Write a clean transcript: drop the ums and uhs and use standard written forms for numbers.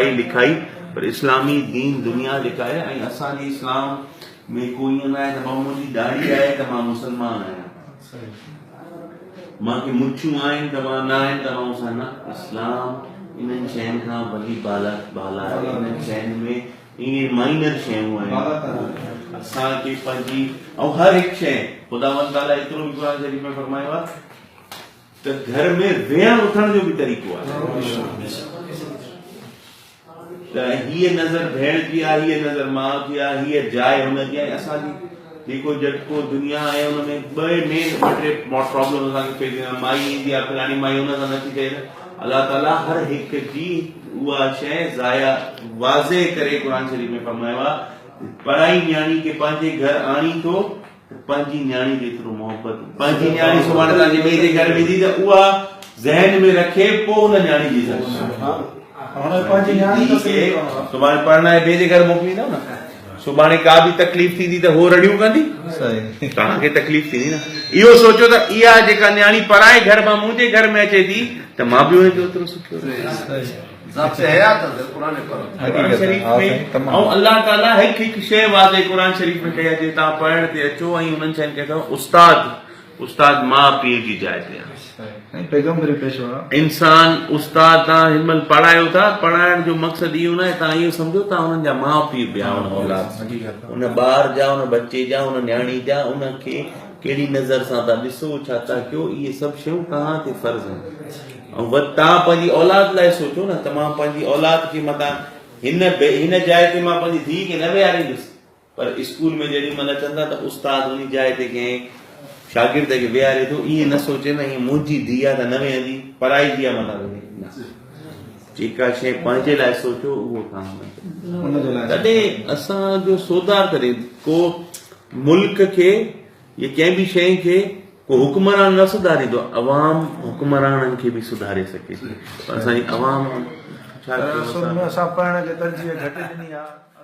پڙهائي لکائي پر اسلامي دين دنيا جيڪا آهي ۽ اسان جي اسلام ۾ ڪو ائين نه آهي ته بابا منهنجي ڏاڙهي آهي ته مان مسلمان آهيان مان کي مڇون آهن ته مان نه آهن ته مان مسلمان نه اسلام انهن شين کان ڀلي بالا بالا آهي انهن شين ۾ اهي مائنر شيون آهن اسان کي پنهنجي ۽ هر هڪ شيء خداوند تعاليٰ ايترو به قرآن شريف ۾ فرمايو آهي ته گهر ۾ ويهڻ اٿڻ جو به طريقو آهي ته هيء نظر ڀيڻ جي آهي هيء نظر ماء جي آهي هيء جاء هن جي آهي اسان جي جيڪو جٽڪو دنيا آهي ان ۾ ٻه مين ٻه ٽي پرابلم اسان کي فيس ٿيندا مائي ايندي آهي فلاڻي مائي ان سان نٿي ٺهي ته الله تعالي هر هڪ جي اها شيء ضايع واضح ڪري قرآن شريف ۾ فرمايو آهي پرائي نياڻي کي پنهنجي گهر آڻي ٿو ته پنهنجي نياڻي جيترو محبت پنهنجي نياڻي سڀاڻي توهان جي ٻئي جي گهر ويندي ته اها ذهن ۾ رکي پوء ان نياڻي جي عزت سڀاڻي پرڻائي ٻئي جي گهر موڪليندؤ نه سڀاڻي ڪا به تڪليف ٿيندي ته هو رڙيون ڪندي توهان کي تڪليف ٿيندي نه اهو سوچو ته اها جيڪا نياڻي پرائي گهر مان منهنجي گهر ۾ اچي ٿي ته مان به ان کي اوترو سکيو ضابطه حيات آهي قرآن پاڪ. قرآن شريف ۾ ۽ الله تعالي هڪ هڪ شيء واضح قرآن شريف ۾ ڪئي آهي جي توهان پڙهڻ تي اچو ۽ انهن شين کي چئو استاد استاد ماء پيء جي جاء تي آهي. انسان استاد توهان هن مهل پڙهايو ٿا پڙهائڻ جو مقصد اهو ناهي توهان اهو سمجهو توهان انهن جا ماء پيء به آهيو ان اولاد ان ٻار جا ان بچي جا ان نياڻي جا ان کي ڪهڙي نظر سان ٿا ڏسو ڇا ٿا ڪيو اهي سڀ شيون توهان تي فرض آهن. ۽ وري توهان پنهنجي اولاد لاء سوچو نه ته مان پنهنجي اولاد کي متان هن هن جاء تي مان پنهنجي ڌيء کي نه ويهاريندس پر اسڪول ۾ جيڏي مهل اچن ٿا ته استاد انهي جاء تي ڪنهن شاگرد کي ويهاري ٿو ائين نه سوچي نه هي منهنجي ڌيء آهي ته نه ويهندي پرائي ڌيء آهي متان ويهي نه جيڪا شيء پنهنجي لاء سوچو اهو توهان تڏهن اسان جو سودار تڏهن ڪو ملڪ کي يا ڪنهن به شيء کي ڪو حڪمران نه سڌاريندو، عوام حڪمرانن کي به سڌاري سگهي ٿي پر اسان جي عوام ڇا ڪيون اصل ۾ اسان پڙهڻ کي ترجيح گهٽ ڏني آهي.